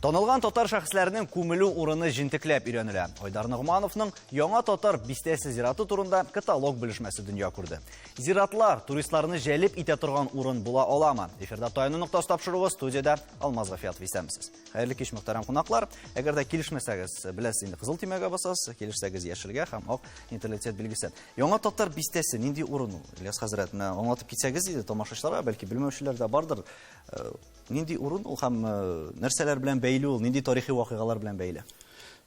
Танылган татар шәхесләренең күмелү урыны җентекләп өйрәнелә. Айдар Ногмановның Яңа татар бистәсе зираты турында каталог белешмәсе дөнья күрде. Зиратлар туристларны җәлеп итә торган урын була аламы? Эфирда Таяну ноктасы тапшыруы, студиядә Алмаз Гафиятов исәнмесез. Хәерле кич, мөхтәрәм кунаклар. Әгәр дә килешмәсәгез, беләсез инде, кызыл төймәгә басасыз, килешсәгез яшелгә һәм ак нейтралитет билгесе. Яңа татар бистәсе нинди урын ул? Ильяс хәзрәт, менә аңлатып китсәгез иде тамашачыларга, бәлки белмәүчеләр дә бардыр. Нинди урын ул һәм нәрсәләр белән бәйле ул, нинди тарихи вакыйгалар белән бәйле?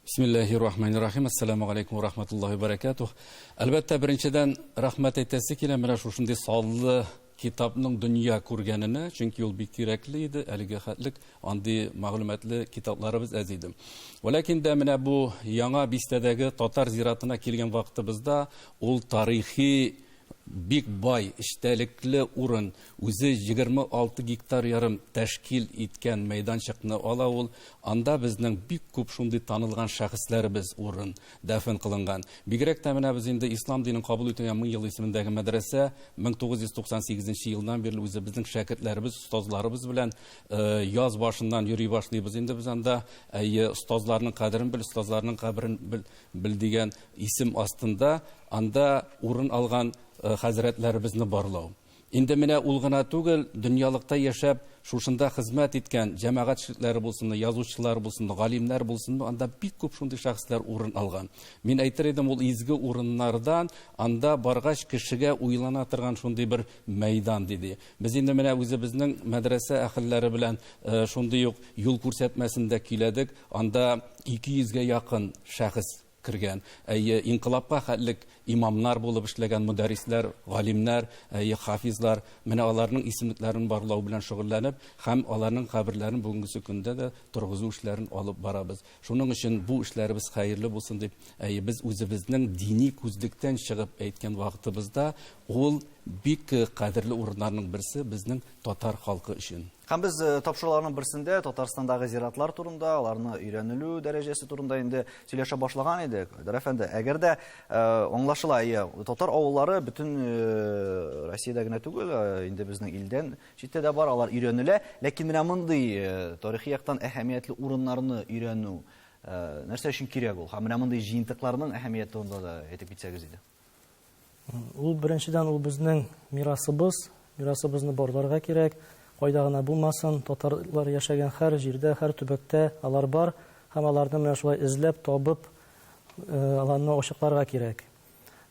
Бисмиллахи рахмани рахим. Ассаламу алейкум ва рахматуллахи ва баракатух. Әлбәттә, беренчедән рәхмәт әйтәсе килә менә шушындый саллы китапның дөнья күргәненә, чөнки ул бик кирәкле иде, әлеге хәтлек андый мәгълүматлы китапларыбыз әз иде. Вәләкин дә менә бу яңа бистәдәге татар зиратына килгән вакытыбызда ул тарихи Бик бай, эчтәлекле урын, үзе 26 гектар ярым тәшкил иткән мәйданчыкны ала ул. Анда безнең бик күп шундый танылган шәхесләребез урын, дәфен кылынган. Бигрәк тә менә без инде Ислам динен кабул итүгә 1000 ел исемендәге мәдрәсә 1998 нче елдан бирле үзебезнең шәкертләребез, остазларыбыз белән яз башыннан йөри башлыйбыз инде без анда. Әйе, остазларның кадерен бел, остазларның каберен бел, бел дигән исем астында анда урын алган хәзрәтләребезне барлау. Инде менә ул гына түгел, дөньялыкта яшәп, шушында хезмәт иткән җәмәгать эшлекләре булсынмы, язучылар булсынмы, галимнәр булсынмы, анда бик күп шундый шәхесләр урын алган. Мин әйтер идем, ул изге урыннардан анда баргач кешегә уйлана торган шундый бер мәйдан, диде. Без инде менә үзебезнең мәдрәсә әһелләре белән шундый ук юл күрсәтмәсен дә көйләдек. Анда 200 гә якын шәхес кергән. Әйе, инкыйлабка хәтлек имамнар булып эшләгән мөдәррисләр, галимнәр, әйе, хафизлар, менә аларның исемлекләрен барлау белән шөгыльләнеп һәм аларның каберләрен бүгенгесе көндә дә торгызу эшләрен алып барабыз. Шуның өчен бу эшләребез хәерле булсын дип, әйе, без үзебезнең дини күзлектән чыгып әйткән вакытыбызда, ул бик кадерле урыннарның берсе безнең татар халкы өчен. Һәм без э, тапшыруларның берсендә Татарстандагы зиратлар турында, аларны өйрәнелү дәрәҗәсе турында инде сөйләшә башлаган идек. Айдар әфәнде, әгәр дә э, аңлашыла, иә, татар авыллары бөтен э, Россиядә генә түгел, инде безнең илдән читтә дә бар, алар өйрәнелә. Ләкин менә мондый тарихи яктан әһәмиятле урыннарны өйрәнү нәрсә өчен кирәк ул? Һәм менә мондый җыентыкларның әһәмияте турында да әйтеп китсәгез иде. Ул беренчедән ул безнең мирасыбыз, мирасыбызны барларга кирәк. Кайда гына булмасын, татарлар яшәгән һәр җирдә, һәр төбәктә алар бар һәм аларны менә шулай эзләп, табып, э, аларны ачыкларга кирәк.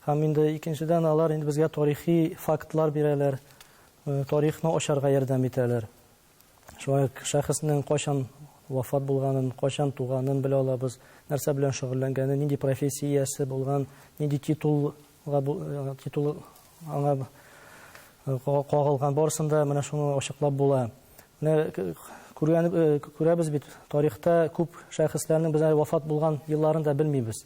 Һәм инде икенчедән алар инде безгә тарихи фактлар бирәләр, э, тарихны ачарга ярдәм итәләр. Шулай ук шәхеснең кайчан вафат булганын, кайчан туганын белә алабыз, нәрсә белән шөгыльләнгәнен, нинди профессия иясе булган, нинди титулга э, титул аңа э, кагылган, барысын да менә шуны ачыклап була. Менә күргән э, күрәбез бит, тарихта күп шәхесләрнең без әле вафат булган елларын да белмибез.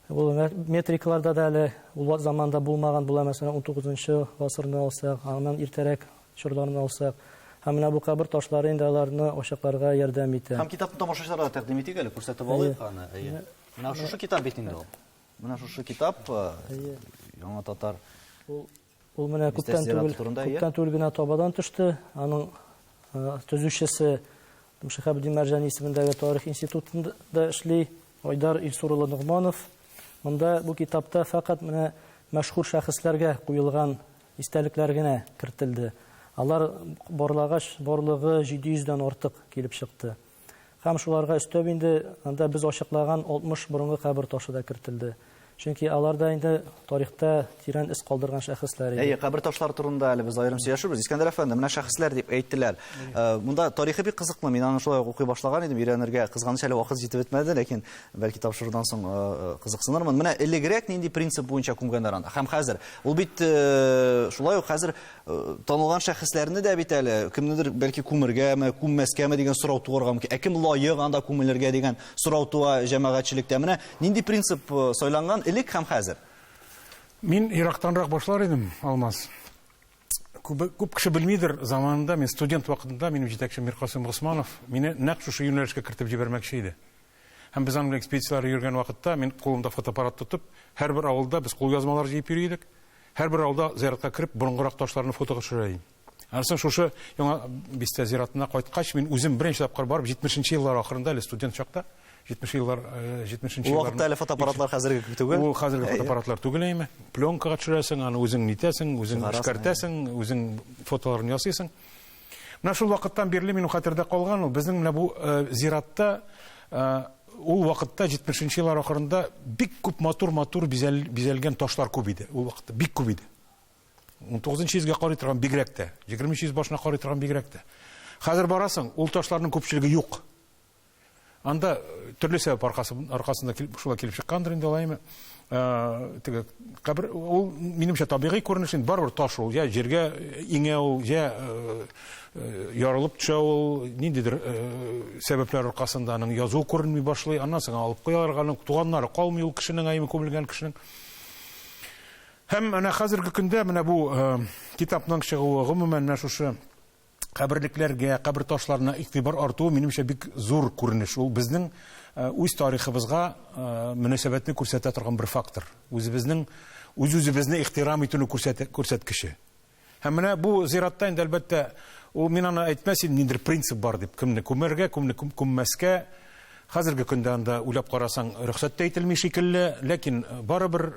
Ул метрикаларда да әле ул заманда булмаган була, мәсәлән, 19 гасырны алсак, аннан иртәрәк чорларны алсак. Һәм менә бу кабер ташлары инде аларны ачыкларга ярдәм итә. Һәм китапны тамашачыларга тәкъдим итик әле, күрсәтеп алыйк аны. Әйе. Менә шушы китап бит инде ул. Менә шушы китап э, Яңа татар Ул Ул менә күптән түгел, күптән түгел генә табадан төште. Аның э, төзүчесе Шиһабетдин Мәрҗани исемендәге тарих институтында эшли Айдар Илсур улы Ногманов. Монда бу китапта фәкать менә мәшһүр шәхесләргә куелган истәлекләр генә кертелде. Алар барлагач, барлыгы 700 дән артык килеп чыкты. Һәм шуларга өстәп инде анда без ачыклаган 60 борынгы кабер ташы да кертелде. Чөнки алар да инде тарихта тирән эз калдырган шәхесләр иде. Әйе, кабер ташлары турында әле без аерым сөйләшербез. Искәндәр әфәнде, менә шәхесләр дип әйттеләр. Э, монда тарихы бик кызыклы. Мин аны шулай ук укый башлаган идем, өйрәнергә кызганыч әле вакыт җитеп бетмәде, ләкин бәлки тапшырудан соң э, э, кызыксынырмын. Менә элегрәк нинди принцип буенча күмгәннәр анда? Һәм хәзер ул бит шулай ук хәзер Э, танылган шәхесләрне дә бит әле кемнедер бәлки күмергәме, күммәскәме дигән сорау туарга мөмкин. Ә кем лаек анда күмелергә дигән сорау туа җәмәгатьчелектә. Менә нинди принцип э, сайланган элек һәм хәзер? Мин ерактанрак башлар идем, Алмаз. Күп, күп кеше белмидер, заманында мин студент вакытында минем җитәкчем Миркасыйм Госманов мине нәкъ шушы юнәлешкә кертеп җибәрмәкче иде. Һәм без аның белән экспедицияләргә йөргән вакытта мин кулымда фотоаппарат тотып, һәрбер авылда без кулъязмалар җыеп йөри идек. Һәрбер авылда зыяратка кереп, борынгырак ташларны фотога төшерә идем. Аннан шушы Яңа бистә зиратына кайткач, мин үзем беренче тапкыр барып 70 нче еллар ахырында әле студент чакта, 70 еллар, 70 нче Ул вакытта әле фотоаппаратлар хәзерге кебек түгел. Ул хәзерге фотоаппаратлар түгел әйме. Пленкага төшерәсең, аны үзең нитәсең, үзең эшкәртәсең, үзең фотоларын ясыйсың. Менә шул вакыттан бирле минем хәтердә калган ул безнең менә бу зиратта ул вакытта 70 нче еллар ахырында бик күп матур-матур бизәлгән ташлар күп иде. Ул вакытта бик күп иде. 19 йөзгә карый торган бигрәк тә, 20 йөз башына карый торган бигрәк тә. Хәзер барасың, ул ташларның күпчелеге юк. Анда төрле сәбәп аркасында килеп, шулай килеп чыккандыр инде алаймы. Теге кабер ул минемчә табигый күренеш инде, барыбер таш ул, я җиргә иңә ул, я ярылып төшә ул, ниндидер сәбәпләр аркасында аның язуы күренми башлый, аннан соң алып куялар, аның туганнары калмый ул кешенең, әйме күмелгән кешенең. Һәм менә хәзерге көндә менә бу китапның чыгуы, гомумән менә шушы каберлекләргә, кабер ташларына игътибар артуы, минемчә, бик зур күренеш. Ул безнең үз тарихыбызга мөнәсәбәтне күрсәтә торган бер фактор. Үзебезнең үз-үзебезне ихтирам итүне күрсәткече. Һәм менә бу зиратта инде, әлбәттә, ул мин аны әйтмәс идем, ниндидер принцип бар дип, кемне күмәргә, кемне күммәскә. Хәзерге көндә анда уйлап карасаң, рөхсәт тә ителми шикелле, ләкин барыбер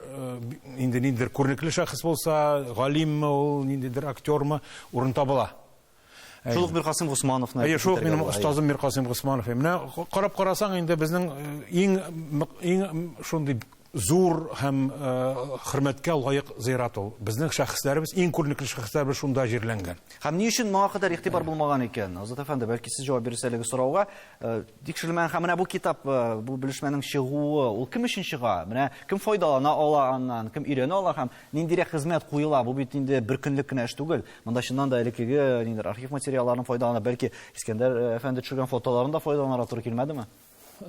инде ниндидер күренекле шәхес булса, галимме ул, ниндидер актермы, урын табыла. Шул ук Миркасыйм Госмановны. Әйе, шул ук минем остазым Миркасыйм Госманов. Менә карап карасаң, инде безнең иң иң шундый зур һәм хөрмәткә лаек зыйрат ул. Безнең шәхесләребез, иң күренекле шәхесләребез шунда җирләнгән. Һәм ни өчен моңа кадәр игътибар булмаган икән? Азат әфәнде, бәлки сез җавап бирерсез әлеге сорауга. Тикшерелмәгән һәм менә бу китап, бу белешмәнең чыгуы, ул кем өчен чыга? Менә кем файдалана ала аннан, кем өйрәнә ала һәм ниндирәк хезмәт куела? Бу бит инде бер көнлек кенә эш түгел. Монда чыннан да элеккеге ниндидер архив материалларын файдалана, бәлки Искәндәр әфәнде төшергән фотоларын да файдаланырга туры килмәдеме?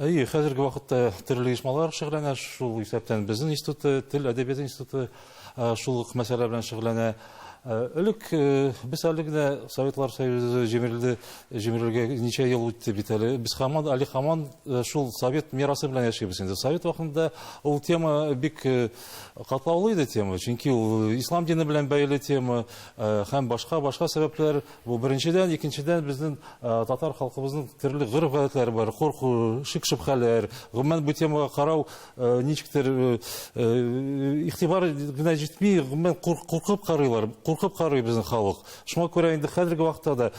Әйе, хәзерге вакытта төрле оешмалар шөгыльләнә, шул исәптән безнең институты, тел әдәбияты институты шул ук мәсьәлә белән шөгыльләнә. Элек без әле генә Советлар Союзы җимерелде, җимерелгә ничә ел үтте бит әле. Без һаман әле һаман шул совет мирасы белән яшибез инде. Совет вакытында ул тема бик катлаулы иде тема, чөнки ул ислам дине белән бәйле тема һәм башка-башка сәбәпләр. Бу беренчедән, икенчедән безнең Татар халкыбызның төрле гореф-гадәтләре бар, курку, шик-шөбһәләр. Гомумән, бу темага карау ничектер игътибар генә җитми, гомумән куркып карыйлар, куркып карый безнең халык. Шуңа күрә инде хәзерге вакытта да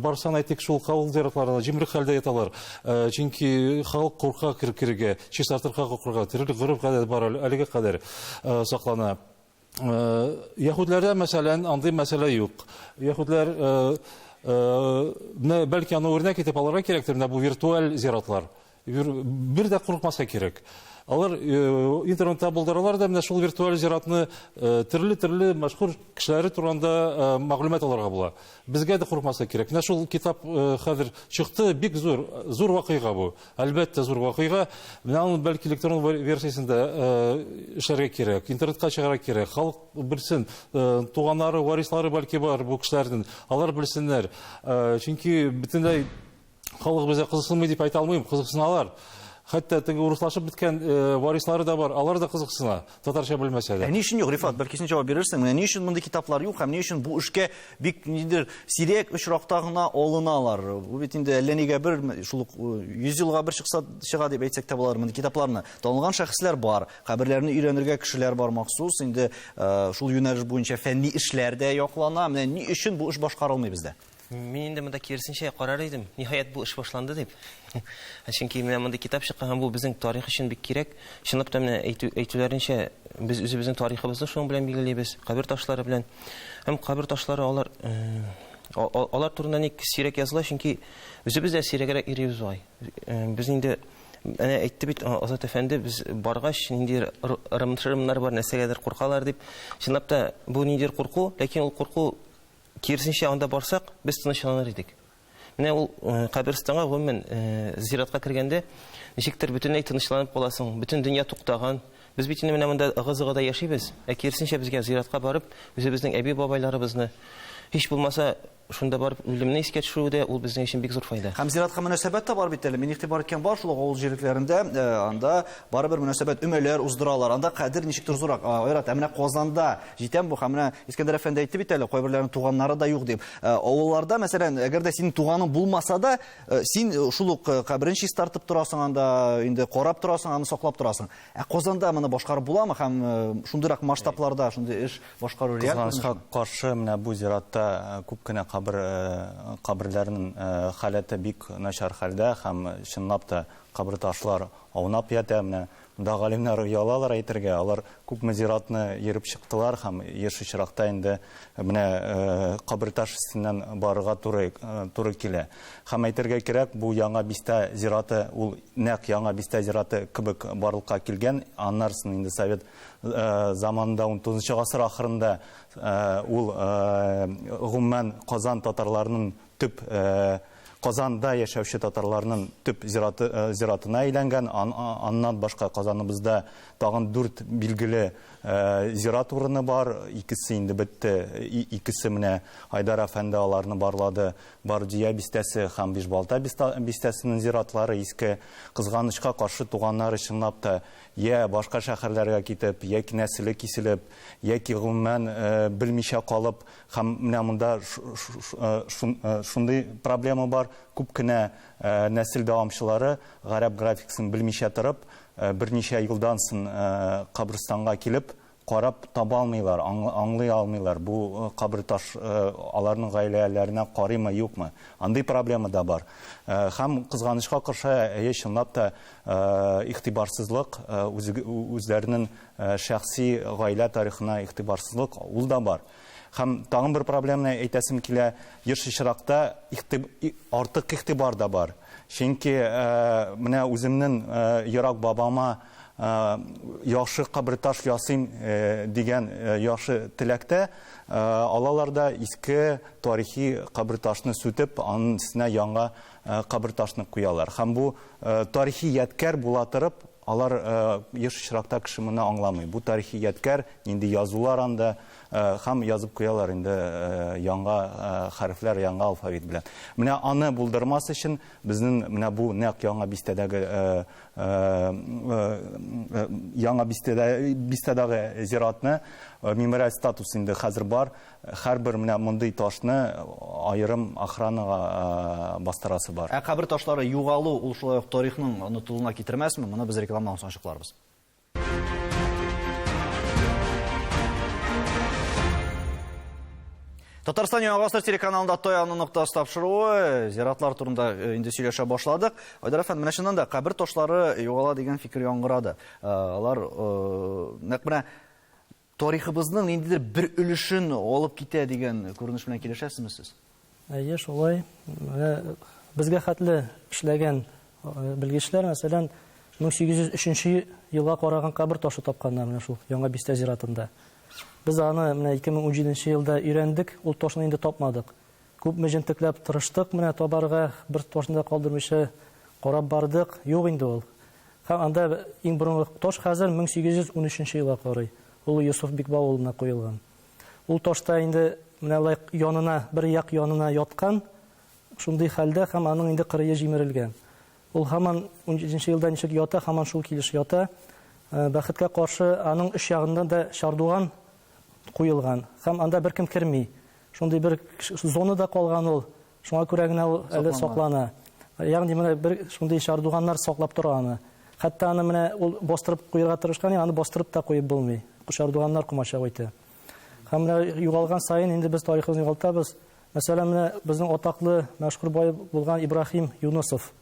барсаң, әйтик, шул авыл зиратларына җимерек хәлдә яталар. Чөнки халык курка кереп керергә, чистартырга курка, төрле гореф-гадәт бар әлегә кадәр саклана. Яһүдләрдә, мәсәлән, андый мәсьәлә юк. Яһүдләр менә бәлки аны үрнәк итеп алырга кирәктер, менә бу виртуаль зиратлар. Бер дә курыкмаска кирәк. Алар интернетта булдыралар да, менә шул виртуаль зиратны төрле-төрле мәшһүр кешеләре турында мәгълүмат алырга була. Безгә дә курыкмаска кирәк. Менә шул китап хәзер чыкты, бик зур, зур вакыйга бу. Әлбәттә, зур вакыйга. Менә аның бәлки электрон версиясендә эшләргә кирәк, интернетка чыгарга кирәк. Халык белсен, туганнары, варислары бәлки бар бу кешеләрнең. Алар белсеннәр. Чөнки бөтенләй халык безгә кызыксынмый дип әйтә алмыйм, кызыксыналар. Хәтта теге урыслашып беткән варислары да бар, алар да кызыксына. Татарча белмәсә дә. Ә ни өчен юк, Рифат, бәлки син җавап бирерсең. Менә ни өчен мондый китаплар юк һәм ни өчен бу эшкә бик ниндидер сирәк очракта гына алыналар? Бу бит инде әллә нигә бер, шул ук 100 елга бер чыкса чыга дип әйтсәк тә булыр мондый китапларны. Танылган шәхесләр бар, каберләрне өйрәнергә кешеләр бар махсус, инде шул юнәлеш буенча фәнни эшләр дә яклана. Менә ни өчен бу эш башкарылмый бездә? Мин инде монда киресенчә карар идем. Ниһаять, бу эш башланды дип. Чөнки менә мондый китап чыккан һәм бу безнең тарих өчен бик кирәк. Чынлап та менә әйтү, әйтүләренчә, без үзебезнең тарихыбызны шуның белән билгелибез, кабер ташлары белән. Һәм кабер ташлары алар э, алар турында ник сирәк языла, чөнки үзебез дә сирәгрәк йөрибез бугай. Э, без инде әнә әйтте бит Азат әфәнде, без баргач ниндидер ырым-шырымнар бар, нәрсәгәдер куркалар дип. Чынлап та бу ниндидер курку, ләкин ул курку Киресенчә, анда барсак, без тынычланыр идек. Менә ул э, каберстанга, гомумән, э, зиратка кергәндә, ничектер бөтенләй тынычланып каласың, бөтен дөнья туктаган. Без бит инде менә монда ыгы-зыгыда яшибез, ә киресенчә безгә зиратка барып, үзебезнең әби-бабайларыбызны, һич булмаса, шунда барып үлемне искә төшерү дә ул безнең өчен бик зур файда. Һәм зиратка мөнәсәбәт тә бар бит әле. Мин игътибар иткән бар шул ук авыл җирлекләрендә, анда барыбер мөнәсәбәт өмәләр уздыралар. Анда кадер ничектер зуррак. Айрат, ә менә Казанда җитәм бу, һәм менә Искәндәр әфәнде әйтте бит әле, кайберләренең туганнары да юк дип. Авылларда, мәсәлән, әгәр дә синең туганың булмаса да, син шул ук каберен чистартып торасың анда, инде карап торасың, аны саклап торасың. Ә Казанда моны башкарып буламы һәм шундыйрак масштабларда шундый эш башкару реаль Кызганычка каршы, менә бу зиратта күп кенә кабер каберләрнең халәте бик начар хәлдә һәм чынлап та кабер ташлар аунап ята. Менә монда галимнәр оялалар әйтергә, алар күпме зиратны йөреп чыктылар һәм еш очракта инде менә кабер таш өстеннән барырга туры туры килә. Һәм әйтергә кирәк, бу яңа бистә зираты ул нәкъ яңа бистә зираты кебек барлыкка килгән. Аннан инде совет заманында 19 гасыр ахырында ул гомумән Казан татарларының төп Казанда яшәүче татарларның төп зираты зиратына әйләнгән. Аннан башка Казаныбызда тагын 4 билгеле зират урыны бар. Икесе инде бетте. Икесе менә Айдар әфәнде аларны барлады. Бардия бистәсе һәм Бишбалта бистәсенең зиратлары иске. Кызганычка каршы туганнары чынлап та я башка шәһәрләргә китеп, яки нәселе киселеп, яки гомумән белмичә калып, һәм менә монда шундый проблема бар. Күп кенә нәсел дәвамчылары гарәп графикасын белмичә торып, берничә елдан соң каберстанга килеп, карап таба алмыйлар, аңлый алмыйлар. Бу кабер таш аларның гаиләләренә карыймы, юкмы? Андый проблема да бар. Һәм кызганычка каршы, әйе, чынлап та игътибарсызлык, үзләренең шәхси гаилә тарихына игътибарсызлык ул да бар. Һәм тагын бер проблеманы әйтәсем килә, еш очракта артык игътибар да бар. Чөнки менә үземнең ерак бабама яхшы кабер таш ясыйм дигән яхшы теләктә алалар да иске тарихи кабер ташны сүтеп, аның өстенә яңа кабер ташны куялар. Һәм бу тарихи ядкәр була торып, алар еш очракта кеше моны аңламый. Бу тарихи ядкәр, нинди язулар анда, һәм язып куялар инде яңа хәрефләр, яңа алфавит белән. Менә аны булдырмас өчен безнең менә бу нәкъ яңа бистәдәге яңа бистәдәге зиратны мемориаль статус инде хәзер бар. Һәрбер менә мондый ташны аерым охранага бастырасы бар. Ә кабер ташлары югалу ул шулай ук тарихның онытылуына китермәсме? Моны без рекламадан соң ачыкларбыз. Татарстан Яңа Гасыр телеканалында Таяну ноктасы тапшыруы, зиратлар турында инде сөйләшә башладык. Айдар әфәнде, менә чыннан да кабер ташлары югала дигән фикер яңгырады. Алар нәкъ менә тарихыбызның ниндидер бер өлешен алып китә дигән күренеш белән килешәсезме сез? Әйе, шулай. Менә безгә хәтле эшләгән белгечләр, мәсәлән, 1803 елга караган кабер ташы тапканнар менә шул Яңа бистә зиратында. Без аны менә 2017 елда өйрәндек, ул ташны инде тапмадык. Күпме җентекләп тырыштык менә табарга, бер ташны да калдырмыйча карап бардык, юк инде ул. Һәм анда иң борынгы таш хәзер 1813 елга карый. Ул Йосыф Бикбау улына куелган. Ул ташта инде менә лайк янына, бер як янына яткан, шундый хәлдә һәм аның инде кырые җимерелгән. Ул һаман 17 елда ничек ята, һаман шул килеш ята. Бәхеткә каршы аның өч ягында да чардуган куелган. Һәм анда беркем керми. Шундый бер зонада калган ул. Шуңа күрә генә ул әле саклана. Ягъни менә бер шундый чардуганнар саклап тора аны. Хәтта аны менә ул бастырып куярга тырышкан, аны бастырып та куеп булмый. Чардуганнар комачау итә. Һәм менә югалган саен инде без тарихыбызны югалтабыз. Мәсәлән, менә безнең атаклы мәшһүр бай булган Ибраһим Юнусов.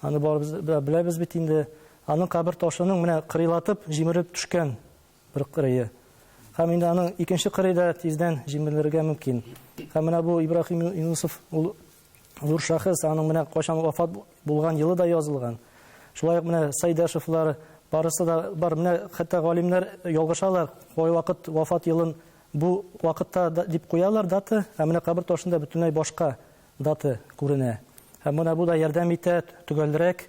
Аны барыбыз беләбез бит инде. Аның кабер ташының менә кырыйлатып җимерелеп төшкән бер кырые. Һәм инде аның икенче кырые да тиздән җимерелергә мөмкин. Һәм менә бу Ибраһим Юнусов ул зур шәхес, аның менә кайчан вафат булган елы да язылган. Шулай ук менә Сайдашевлар барысы да бар. Менә хәтта галимнәр ялгышалар, кайвакыт вафат елын бу вакытта дип куялар дата, ә менә кабер ташында бөтенләй башка дата күренә. Һәм менә бу да ярдәм итә төгәлрәк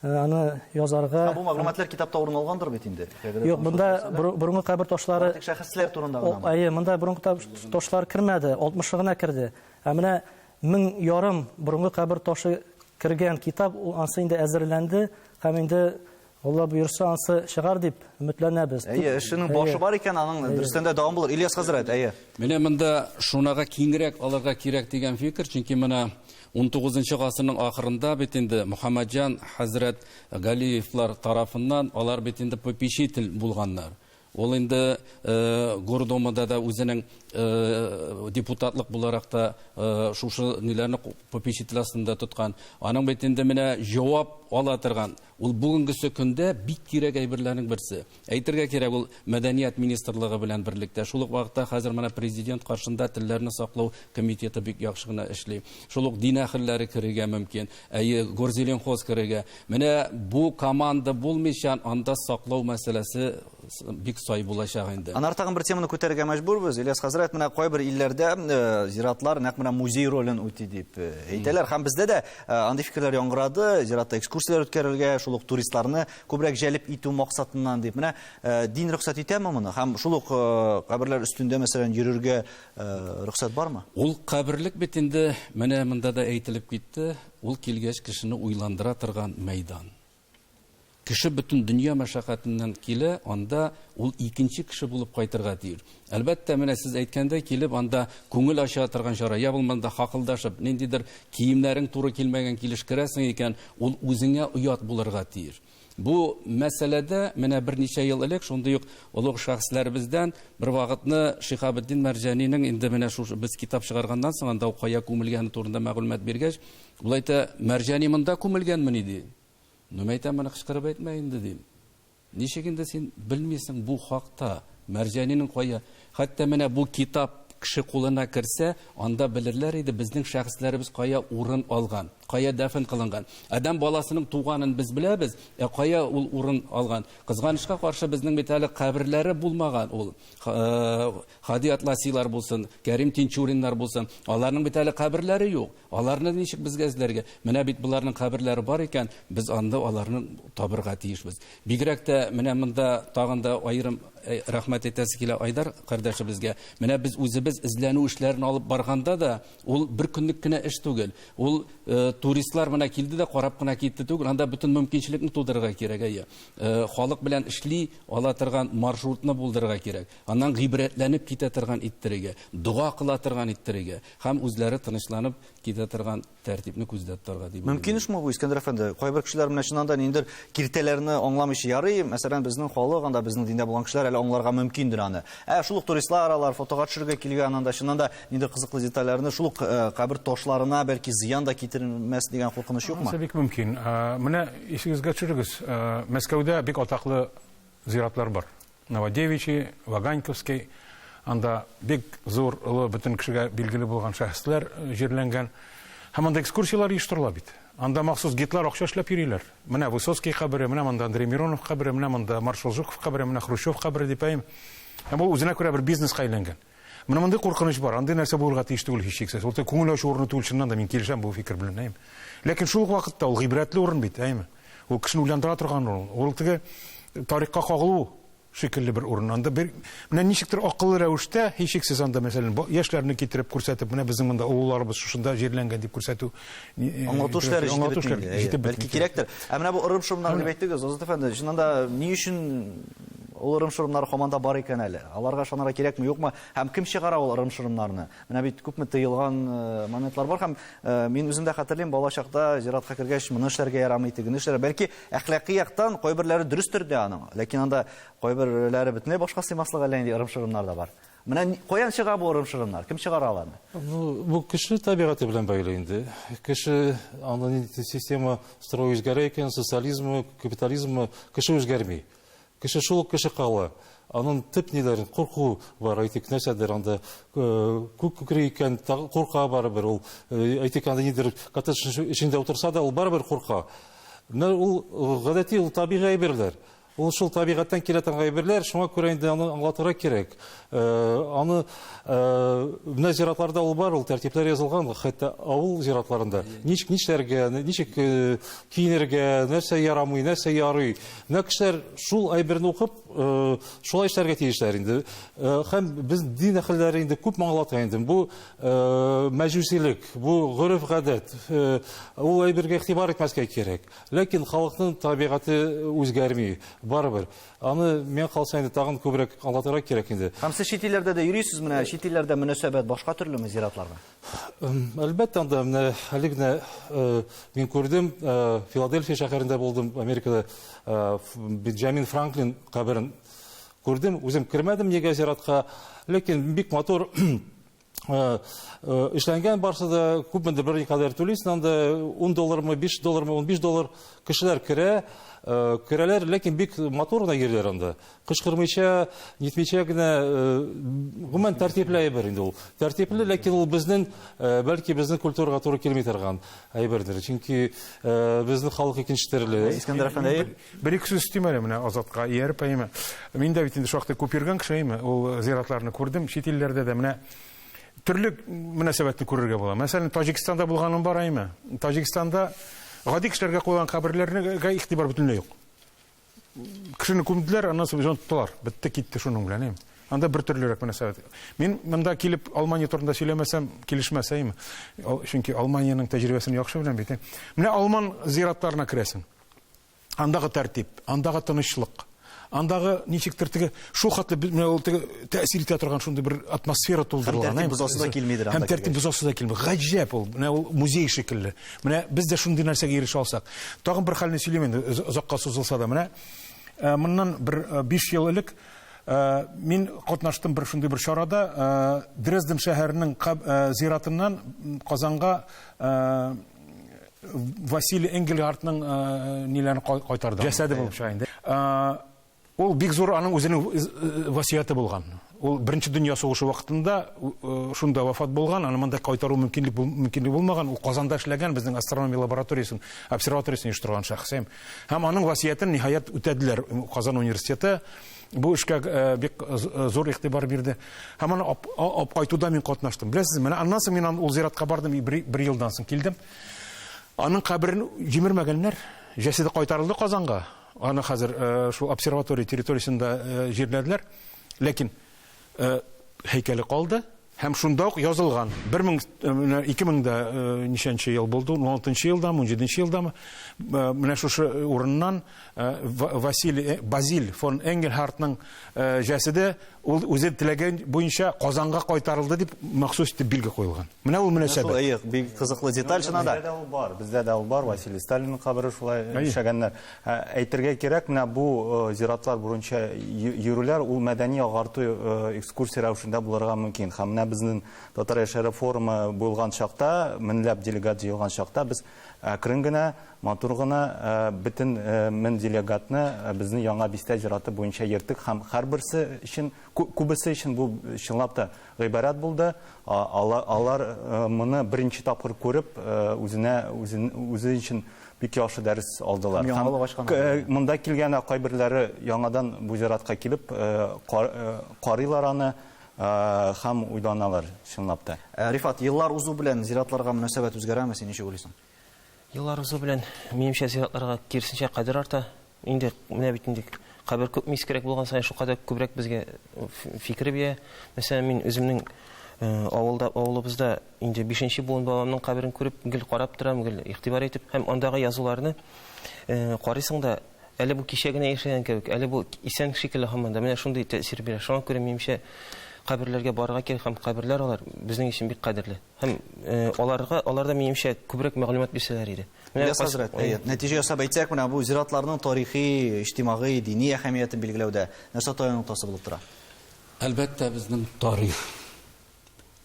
аны язарга. Бу мәгълүматлар китапта урын алгандыр бит инде. Юк, монда борынгы кабер ташлары тик шәхесләр турында гына. Әйе, монда борынгы ташлар кермәде, 60 гына керде. Ә менә 1500 борынгы кабер ташы кергән китап, ул ансы инде әзерләнде һәм инде Алла боерса, ансы чыгар дип өметләнәбез. Әйе, эшенең башы бар икән, аның дөрестән дә дәвам булыр. Ильяс хәзрәт, әйе. Менә монда шунага киңрәк алырга кирәк дигән фикер, чөнки менә 19 гасырның ахырында бит инде Мөхәммәтҗан хәзрәт Галиевлар тарафыннан алар бит инде попечитель булганнар. Ул инде Гордумада да үзенең депутатлык буларак та шушы ниләрне попечитель астында тоткан. Аның бит инде менә җавап ала торган, ул бүгенгесе көндә бик кирәк әйберләрнең берсе. Әйтергә кирәк, ул мәдәният министрлыгы белән берлектә. Шул ук вакытта хәзер менә президент каршында телләрне саклау комитеты бик яхшы гына эшли. Шул ук дин әһелләре керергә мөмкин. Әйе, Горзеленхоз керергә. Менә бу команда булмыйча анда саклау мәсьәләсе бик сай булачак инде. Аннары тагын бер теманы күтәрергә мәҗбүрбез. Ильяс хәзрәт, менә кайбер илләрдә зиратлар нәкъ менә музей ролен үти дип әйтәләр. Һәм бездә дә андый фикерләр яңгырады. Зиратта экскурсияләр үткәрергә, шул ук туристларны күбрәк җәлеп итү максатыннан дип. Менә дин рөхсәт итәме моны? Һәм шул ук каберләр өстендә, мәсәлән, йөрергә рөхсәт бармы? Ул каберлек бит инде, менә монда да әйтелеп китте, ул килгәч кешене уйландыра торган мәйдан. Кеше бөтен дөнья мәшәкатеннән килә, анда ул икенче кеше булып кайтырга тиеш. Әлбәттә, менә сез әйткәндәй килеп, анда күңел ача торган чара, я булмаганда хакылдашып, ниндидер киемнәрең туры килмәгән килеш керәсең икән, ул үзеңә оят булырга тиеш. Бу мәсьәләдә менә берничә ел элек шундый ук олуг шәхесләребездән бер вакытны Шиһабетдин Мәрҗанинең инде менә шушы без китап чыгарганнан соң анда кая күмелгәне турында мәгълүмат биргәч, ул әйтә, Мәрҗани монда күмелгәнмени ди. Ну, мәйтәм, моны кычкырып әйтмә инде, дим. Ничек инде син белмисең бу хакта, Мәрҗанинең кая? Хәтта менә бу китап кеше кулына керсә, анда белерләр иде, безнең шәхесләребез кая урын алган, кая дәфен кылынган. Адәм баласының туганын без беләбез, ә кая ул урын алган? Кызганычка каршы, безнең бит әле каберләре булмаган ул. Һади Атласилар булсын, Кәрим Тинчуриннар булсын, аларның бит әле каберләре юк. Аларны ничек безгә эзләргә? Менә бит боларның каберләре бар икән, без анда аларны табырга тиешбез. Бигрәк тә менә монда тагын да аерым рәхмәт әйтәсе килә Айдар кардәшебезгә. Менә без үзебез эзләнү эшләрен алып барганда да, ул бер көнлек кенә эш түгел. Ул туристлар менә килде дә карап кына китте түгел, анда бөтен мөмкинчелекне тудырырга кирәк, әйе. Халык белән эшли ала торган маршрутны булдырырга кирәк. Аннан гыйбрәтләнеп китә торган иттерергә, дога кыла торган иттерергә. Һәм үзләре тынычланып китә торган тәртипне күздә тотарга дип уйлыйм. Мөмкин эшме бу, Искәндәр әфәнде? Кайбер кешеләр менә чыннан да ниндидер киртәләрне аңламыйча ярый. Мәсәлән, безнең халык анда, безнең диндә булган кешеләр әле аңларга мөмкиндер аны. Ә шул ук туристлар, алар фотога төшерергә килгән анда, чыннан да ниндидер кызыклы детальләрне, шул ук кабер ташларына бәлки зыян да китермәс дигән куркыныч юкмы? Анысы бик мөмкин. Менә исегезгә төшерегез, Мәскәүдә бик атаклы зиратлар бар. Новодевичий, Ваганьковский, анда бик зур, олы, бөтен кешегә билгеле булган шәхесләр җирләнгән. Һәм анда экскурсияләр оештырыла бит. Анда махсус гидлар акча эшләп йөриләр. Менә Высоцкий кабере, менә монда Андрей Миронов кабере, менә монда маршал Жуков кабере, менә Хрущев кабере дип әйм. Һәм ул үзенә күрә бер бизнеска әйләнгән. Менә мондый куркыныч бар. Андый нәрсә булырга тиеш түгел һичшиксез. Ул күңел ачу урыны түгел, чыннан да мин килешәм бу фикер белән, әйме. Ләкин шул ук вакытта ул гыйбрәтле урын бит, әйме. Ул кешене уйландыра торган урын. Ул теге тарихка кагылу шикелле бер урын. Анда бер менә ничектер акыллы рәвештә, һичшиксез анда, мәсәлән, яшьләрне китереп күрсәтеп, менә безнең монда олыларыбыз шушында җирләнгән дип күрсәтү, аңлату эшләре җитеп бетми. Бәлки кирәктер. Ә менә бу ырым-шырымнар дип әйттегез, Азат әфәнде, чыннан да ни өчен ул ырым-шырымнар һаман да бар икән әле? Аларга ышанырга кирәкме, юкмы? Һәм кем чыгара ул ырым-шырымнарны? Менә бит күпме тыелган моментлар бар һәм мин үзем дә хәтерлим, бала чакта зиратка кергәч, моны эшләргә ярамый, тегене эшләргә. Бәлки әхлакый яктан кайберләре дөрестер дә аның, ләкин анда кайберләре бөтенләй башка сыймаслык әллә нинди ырым-шырымнар да бар. Менә каян чыга бу ырым-шырымнар? Кем чыгара аларны? Ну, бу кеше табигате белән бәйле инде. Кеше анда нинди система строй үзгәрә икән, социализмы, капитализмы, кеше үзгәрми. Кеше шул ук кеше кала. Аның төп ниләрен курку бар, әйтик, нәрсәдер анда күк күкри икән, курка барыбер ул. Әйтик, анда нидер коттедж эчендә утырса да, ул барыбер курка. Менә ул гадәти, ул табигый әйберләр. Ул шул табигатьтән килә торган әйберләр, шуңа күрә инде аны аңлатырга кирәк. Аны менә зиратларда ул бар, ул тәртипләр язылган, хәтта авыл зиратларында. Ничек нишләргә, ничек киенергә, нәрсә ярамый, нәрсә ярый. Менә кешеләр шул әйберне укып, шулай эшләргә тиешләр инде. Һәм без дин әһелләре инде күп аңлата инде. Бу мәҗүсилек, бу гореф-гадәт. Ул әйбергә игътибар итмәскә кирәк. Ләкин халыкның табигате үзгәрми, барыбер. Аны, миңа калса, инде тагын күбрәк аңлатырга кирәк инде. Һәм сез чит илләрдә дә йөрисез, менә чит илләрдә мөнәсәбәт башка төрлеме зиратларга? Әлбәттә, анда менә әле генә мин күрдем, Филадельфия шәһәрендә булдым, Америкада Бенджамин Франклин каберен күрдем. Үзем кермәдем нигә зиратка, ләкин бик матур эшләнгән барсы да күпмедер бер никадәр түлисең анда 10 доллармы 5 доллармы 15 доллар кешеләр керә керәләр ләкин бик матур гына йөриләр анда кычкырмыйча нитмичә генә гомумән тәртипле әйбер инде ул тәртипле ләкин ул безнең бәлки безнең культурага туры килми торган әйбердер чөнки безнең халык икенче төрле Искәндәр әфәнде Бер ике сүз өстим әле менә Азатка ияреп, әйеме. Мин дә бит инде шактый күп йөргән кеше, әйеме. Ул зиратларны күрдем, чит илләрдә дә менә төрле мөнәсәбәтне күрергә була. Мәсәлән, Таҗикстанда булганым бар, әйеме. Таҗикстанда гади кешеләргә куелган каберләргә игътибар бөтенләй юк. Кешене күмделәр, аннан соң оныттылар. Бетте, китте шуның белән, әйеме. Анда бер төрлерәк мөнәсәбәт. Мин монда килеп Алмания турында сөйләмәсәм, килешмәс, әйеме. Чөнки Алманиянең тәҗрибәсен яхшы беләм бит. Менә алман зиратларына керәсең. Андагы тәртип, андагы тынычлык, андагы ничектер теге шул хәтле менә ул теге тәэсир итә торган шундый бер атмосфера тулдырылган. Һәм тәртип бозасы да килмидер анда. Һәм тәртип бозасы да килми. Гаҗәп ул. Менә ул музей шикелле. Менә без дә шундый нәрсәгә ирешә алсак. Тагын бер хәлне сөйлим инде, озакка сузылса да. Менә э, моннан бер 5 э, ел элек э, мин катнаштым бер шундый бер чарада. Дрезден шәһәренең зиратыннан Казанга Василий Энгельгардтның ниләрен кайтарды. Җәсәде булып чыга инде. Ул бик зур аның үзенең васыяте булган. Ул Беренче дөнья сугышы вакытында шунда вафат булган, аны монда кайтару мөмкинлек мөмкинлеге булмаган. Ул Казанда эшләгән, безнең астрономия лабораториясен, обсерваториясен оештырган шәхес. Һәм аның васыятен ниһаять үтәделәр. Казан университеты бу эшкә бик зур игътибар бирде. Һәм аны алып кайтуда мин катнаштым. Беләсезме, менә аннан соң мин ул зиратка бардым, бер елдан соң килдем. Аның каберен җимермәгәннәр. Җәсәде кайтарылды Казанга. Аны хәзер э, шул обсерватория территориясендә э, җирләделәр. Ләкин э, һәйкәле калды һәм шунда ук язылган. 2000 дә ничәнче ел булды, 16 елдамы, 17 елдамы, менә шушы урыннан Василий Базиль фон Энгельхартның җәсәде Ул үзе теләгән буенча Казанга кайтарылды дип махсус итеп билге куелган. Менә ул мөнәсәбәт. Шул, әйе, бик кызыклы деталь чыннан да. Бездә дә ул бар, бездә дә ул бар, Василий Сталинның кабере шулай эшләгәннәр. Әйтергә кирәк, менә бу зиратлар буенча йөрүләр ул мәдәни агарту экскурсия рәвешендә булырга мөмкин. Һәм менә безнең Татар яшьләре форумы булган чакта, меңләп делегат җыелган чакта без әкрен генә, матур гына бөтен мен делегатны безнең Яңа бистә зираты буенча йөрттек һәм һәрберсе өчен, күбесе өчен бу чынлап та гыйбарәт булды. Алар моны беренче тапкыр күреп, үзенә, үзе өчен бик яхшы дәрес алдылар. Һәм яңалык ачкан. Монда килгән кайберләре яңадан бу зиратка килеп карыйлар аны һәм уйланалар, чынлап та. Рифат, еллар узу белән зиратларга мөнәсәбәт үзгәрәме, син ничек уйлыйсың? Еллар узу белән, минемчә, зиратларга киресенчә кадер арта. Инде менә бит инде кабер күпме искерәк булган саен шулкадәр күбрәк безгә фикер бирә. Мәсәлән, мин үземнең авылда, авылыбызда инде бишенче буын бабамның каберен күреп, гел карап торам, гел игътибар итеп һәм андагы язуларны карыйсың да, әле бу кичә генә яшәгән кебек, әле бу исән шикелле һаман да. Менә шундый тәэсир бирә. Шуңа күрә, минемчә, каберләргә барырга кирәк һәм каберләр алар безнең өчен бик кадерле. Һәм аларга, аларда, минемчә, күбрәк мәгълүмат бирсәләр иде. Менә Ильяс хәзрәт, әйе, нәтиҗә ясап әйтсәк, менә бу зиратларның тарихи, иҗтимагый, дини әһәмиятен билгеләүдә нәрсә таяну ноктасы булып тора? Әлбәттә, безнең тарих.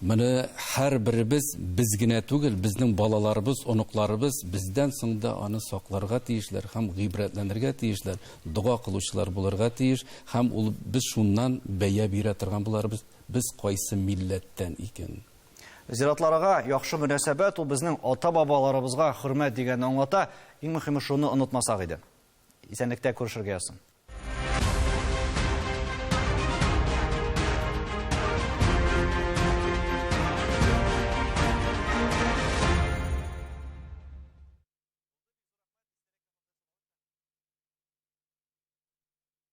Моны һәрберебез, без генә түгел, безнең балаларыбыз, оныкларыбыз бездән соң да аны сакларга тиешләр һәм гыйбрәтләнергә тиешләр, дога кылучылар булырга тиеш һәм ул без шуннан бәя бирә торган буларбыз, без кайсы милләттән икәнен. Зиратларга яхшы мөнәсәбәт ул безнең ата-бабаларыбызга хөрмәт дигәнне аңлата. Иң мөһиме шуны онытмасак иде. Исәнлектә күрешергә язсын.